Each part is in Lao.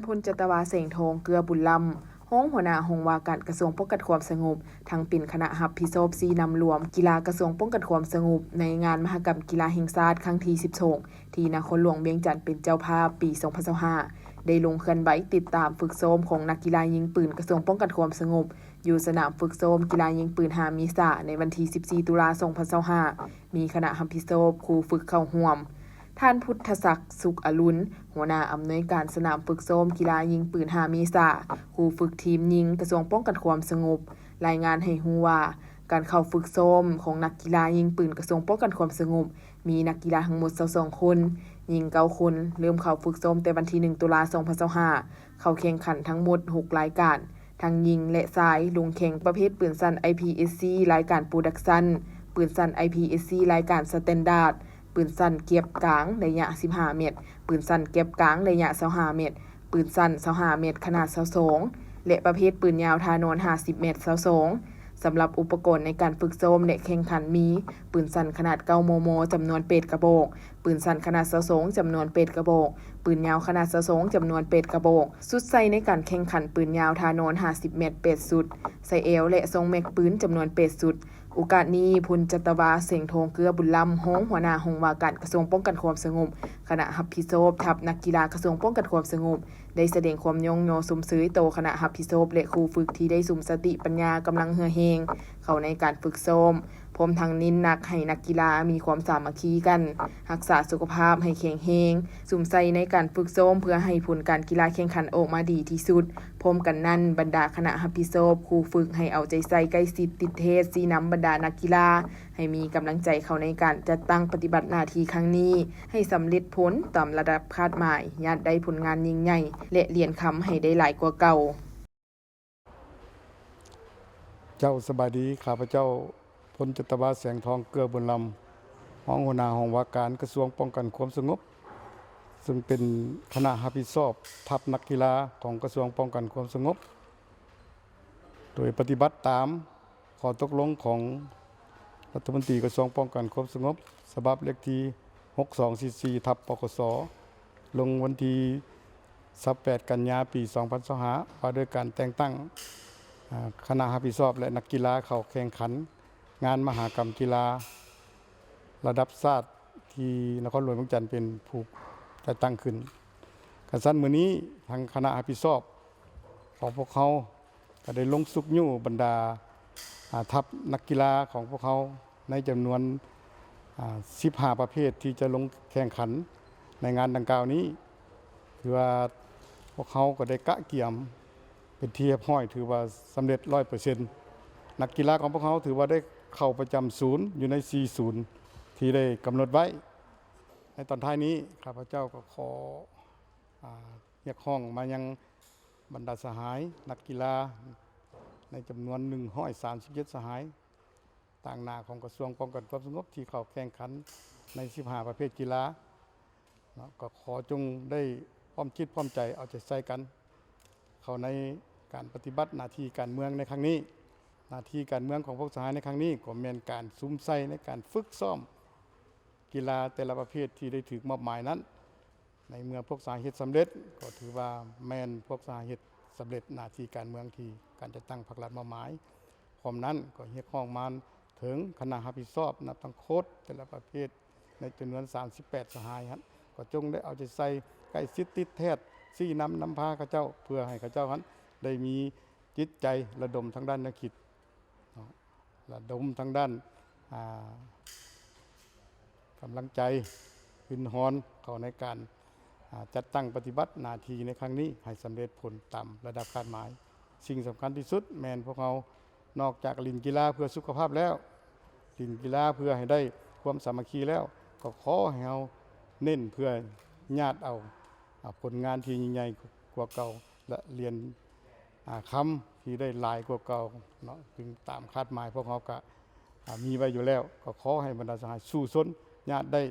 ພົນຈັດຕະວາ ແສງທອງ ເກືອບຸນລຳ ຮອງຫົວໜ້າຫ້ອງວ່າການກະຊວງປ້ອງກັນຄວາມສະຫງົບ ທັງເປັນຄະນະຮັບຜິດຊອບຊີ້ນຳລວມກິລາກະຊວງປ້ອງກັນຄວາມສະຫງົບ ໃນງານມະຫະກຳກິລາແຫ່ງຊາດຄັ້ງທີສິບສອງ ທີ່ນະຄອນຫຼວງວຽງຈັນເປັນເຈົ້າພາບປີສອງພັນຊາວຫ້າ ໄດ້ລົງເຄື່ອນໄຫວຕິດຕາມຝຶກຊ້ອມຂອງນັກກິລາຍິງປືນກະຊວງປ້ອງກັນຄວາມສະຫງົບ ຢູ່ສະໜາມຝຶກຊ້ອມກິລາຍິງປືນຫ້າເມສາ ໃນວັນທີສິບສີ່ ຕຸລາ ສອງພັນຊາວຫ້າ ມີຄະນະຮັບຜິດຊອບຄູຝຶກເຂົ້າຮ່ວມ. ທ່ານ ພຸດທະສັກ ສຸກອະລຸນ ຫົວໜ້າອຳນວຍການສະໜາມຝຶກຊ້ອມກິລາຍິງປືນຫ້າເມສາ, ຄູຝຶກທີມຍິງກະຊວງປ້ອງກັນຄວາມສະຫງົບ ລາຍງານໃຫ້ຮູ້ວ່າ ການເຂົ້າຝຶກຊ້ອມຂອງນັກກິລາຍິງປືນກະຊວງປ້ອງກັນຄວາມສະຫງົບ ມີນັກກິລາທັງໝົດຊາວສອງຄົນ, ຍິງເກົ້າຄົນ, ເລີ່ມເຂົ້າຝຶກຊ້ອມແຕ່ວັນທີໜຶ່ງ ຕຸລາ ສອງພັນຊາວຫ້າ ເຂົ້າແຂ່ງຂັນທັງໝົດຫົກລາຍການ ທັງຍິງ ແລະ ຊາຍ ລົງແຂ່ງປະເພດປືນສັ້ນ ໄອພີເອສຊີ ລາຍການໂປຣດັກຊັນ, ປືນສັ້ນ ໄອພີເອສຊີ ລາຍການສະແຕນດາດ, ປືນສັ້ນແກັບກາງໄລຍະສິບຫ້າແມັດ, ປືນສັ້ນແກັບກາງໄລຍະຊາວຫ້າແມັດ, ປືນສັ້ນຊາວຫ້າແມັດຂະໜາດຊາວສອງ ແລະ ປະເພດປືນຍາວທ່ານອນຫ້າສິບແມັດຊາວສອງ. ສຳລັບອຸປະກອນໃນການຝຶກຊ້ອມ ແລະ ແຂ່ງຂັນມີ ປືນສັ້ນຂະໜາດເກົ້າ ມມ ຈຳນວນແປດກະບອກ, ປືນສັ້ນຂະໜາດຊາວສອງ ຈຳນວນແປດກະບອກ, ປືນຍາວຂະໜາດຊາວສອງ ຈຳນວນແປດກະບອກ, ຊຸດໃສ່ໃນການແຂ່ງຂັນປືນຍາວທ່ານອນຫ້າສິບແມັດແປດຊຸດ, ໃສ່ແອວ ແລະ ຊອງແມັກປືນຈຳນວນແປດຊຸດ. ໂອກາດນີ້ ພົນຈັດຕະວາ ແສງທອງ ເກືອບຸນລຳ ຮອງຫົວໜ້າຫ້ອງວ່າການກະຊວງປ້ອງກັນຄວາມສະຫງົບ ຄະນະຮັບຜິດຊອບທັບນັກກິລາກະຊວງປ້ອງກັນຄວາມສະຫງົບ ໄດ້ສະແດງຄວາມຍ້ອງຍໍຊົມເຊີຍຕໍ່ຄະນະຮັບຜິດຊອບ ແລະ ຄູຝຶກທີ່ໄດ້ສຸມສະຕິປັນຍາກຳລັງເຫື່ອແຮງເຂົ້າໃນການຝຶກຊ້ອມ, ພ້ອມທັງເນັ້ນໜັກໃຫ້ນັກກິລາມີຄວາມສາມັກຄີກັນ, ຮັກສາສຸຂະພາບໃຫ້ແຂງແຮງ, ສຸມໃສ່ໃນການຝຶກຊ້ອມເພື່ອໃຫ້ຜົນການກິລາແຂ່ງຂັນອອກມາດີທີ່ສຸດ. ພ້ອມກັນນັ້ນ, ບັນດາຄະນະຮັບຜິດຊອບ, ຄູຝຶກໃຫ້ເອົາໃຈໃສ່ໃກ້ຊິດຕິດແທດຊີ້ນຳບັນດານັກກິລາ ໃຫ້ມີກຳລັງໃຈເຂົ້າໃນການຈັດຕັ້ງປະຕິບັດໜ້າທີ່ຄັ້ງນີ້ ໃຫ້ສຳເລັດຜົນຕາມລະດັບຄາດໝາຍ, ຍາດໄດ້ຜົນງານຍິ່ງໃຫຍ່ ແລະ ຫຼຽນຄຳໃຫ້ໄດ້ຫຼາຍກວ່າເກົ່າ. ເຈົ້າ ສະບາຍດີ, ຂ້າພະເຈົ້າ ພົນຈັດຕະວາ ແສງທອງ ເກືອບຸນລຳ ຮອງຫົວໜ້າຫ້ອງວ່າການກະຊວງປ້ອງກັນຄວາມສະຫງົບ ຊຶ່ງເປັນຄະນະຮັບຜິດຊອບທັບນັກກິລາຂອງກະຊວງປ້ອງກັນຄວາມສະຫງົບ ໂດຍປະຕິບັດຕາມ ຂໍ້ຕົກລົງຂອງລັດຖະມົນຕີກະຊວງປ້ອງກັນຄວາມສະຫງົບ ສະບັບເລກທີຫົກສອງສີ່ສີ່ ທັບ ປກສ ລົງວັນທີຊາວແປດ ກັນຍາ ປີສອງພັນຊາວຫ້າ ວ່າດ້ວຍການແຕ່ງຕັ້ງ ອາ ຄະນະຮັບຜິດຊອບ ແລະ ນັກກິລາເຂົ້າແຂ່ງຂັນງານມະຫະກຳກິລາລະດັບຊາດ ທີ່ນະຄອນຫຼວງວຽງຈັນເປັນຜູ້ຈັດຕັ້ງຂຶ້ນ. ຄັນຊັ້ນ ມື້ນີ້ທາງຄະນະຮັບຜິດຊອບຂອງພວກເຮົາ ກໍໄດ້ລົງຊຸກຍູ້ບັນດາ ອາ ທັບນັກກິລາຂອງພວກເຮົາ ໃນຈຳນວນ ອາ ສິບຫ້າປະເພດທີ່ຈະລົງແຂ່ງຂັນໃນງານດັ່ງກ່າວນີ້ ຖືວ່າພວກເຮົາກໍໄດ້ກະກຽມເປັນທີ່ຮຽບຮ້ອຍ ຖືວ່າສຳເລັດຮ້ອຍເປີເຊັນ. ນັກກິລາຂອງພວກເຮົາຖືວ່າໄດ້ເຂົ້າປະຈຳສູນຢູ່ໃນສີ່ສູນທີ່ໄດ້ກຳນົດໄວ້. ໃນຕອນທ້າຍນີ້ ຂ້າພະເຈົ້າກໍຂໍ ອາ ຮຽກຮ້ອງມາຍັງບັນດາສະຫາຍນັກກິລາໃນຈຳນວນໜຶ່ງຮ້ອຍສາມສິບເຈັດສະຫາຍ ຕາງໜ້າຂອງກະຊວງປ້ອງກັນຄວາມສະຫງົບທີ່ເຂົ້າແຂ່ງຂັນໃນສິບຫ້າປະເພດກິລາເນາະ ກໍຂໍຈົ່ງໄດ້ພ້ອມຈິດພ້ອມໃຈເອົາໃຈໃສ່ກັນ ເຂົ້າໃນການປະຕິບັດໜ້າທີ່ການເມືອງໃນຄັ້ງນີ້. ໜ້າທີ່ການເມືອງຂອງພວກສະຫາຍໃນຄັ້ງນີ້ ກໍແມ່ນການສຸມໃສ່ໃນການຝຶກຊ້ອມກິລາແຕ່ລະປະເພດທີ່ໄດ້ຖືກມອບໝາຍນັ້ນ. ໃນເມື່ອພວກສະຫາຍເຮັດສຳເລັດ ກໍຖືວ່າແມ່ນພວກສະຫາຍເຮັດສຳເລັດໜ້າທີ່ການເມືອງທີ່ການຈັດຕັ້ງພັກລັດມອບໝາຍ. ພ້ອມນັ້ນກໍຮຽກຮ້ອງມາເຖິງຄະນະຮັບຜິດຊອບ ນັບຕັ້ງໂຄດແຕ່ລະປະເພດໃນຈຳນວນສາມສິບແປດສະຫາຍຫັ້ນ ກໍຈົ່ງໄດ້ເອົາໃຈໃສ່ ໃກ້ຊິດຕິດແທດ ຊີ້ນຳນຳພາເຂົາເຈົ້າ ເພື່ອໃຫ້ເຂົາເຈົ້າຫັ້ນໄດ້ມີຈິດໃຈລະດົມທາງດ້ານແນວຄິດເນາະ ລະດົມທາງດ້ານ ອາ ກຳລັງໃຈ, ຫຶນຫອນເຂົ້າໃນການ ອາ ຈັດຕັ້ງປະຕິບັດໜ້າທີ່ໃນຄັ້ງນີ້ໃຫ້ສຳເລັດຜົນຕາມລະດັບຄາດໝາຍ. ສິ່ງສຳຄັນທີ່ສຸດແມ່ນພວກເຮົາ ນອກຈາກຫຼິ້ນກິລາເພື່ອສຸຂະພາບແລ້ວ, ຫຼິ້ນກິລາເພື່ອໃຫ້ໄດ້ຄວາມສາມັກຄີແລ້ວ, ກໍຂໍໃຫ້ເຮົາເນັ້ນເພື່ອຍາດເອົາ ອາ ຜົນງານທີ່ຍິ່ງໃຫຍ່ກວ່າເກົ່າ ແລະ ຫຼຽນ ອາ ຄຳທີ່ໄດ້ຫຼາຍກວ່າເກົ່າເນາະ, ເຊິ່ງຕາມຄາດໝາຍພວກເຮົາກະ ອາ ມີໄວ້ຢູ່ແລ້ວ. ກໍຂໍໃຫ້ບັນດາສະຫາຍສູ້ຊົນຍາດໄດ້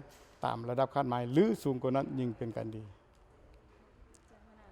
ຕາມລະດັບຄາດໝາຍ ຫຼື ສູງກວ່ານັ້ນຍິ່ງເປັນການດີ.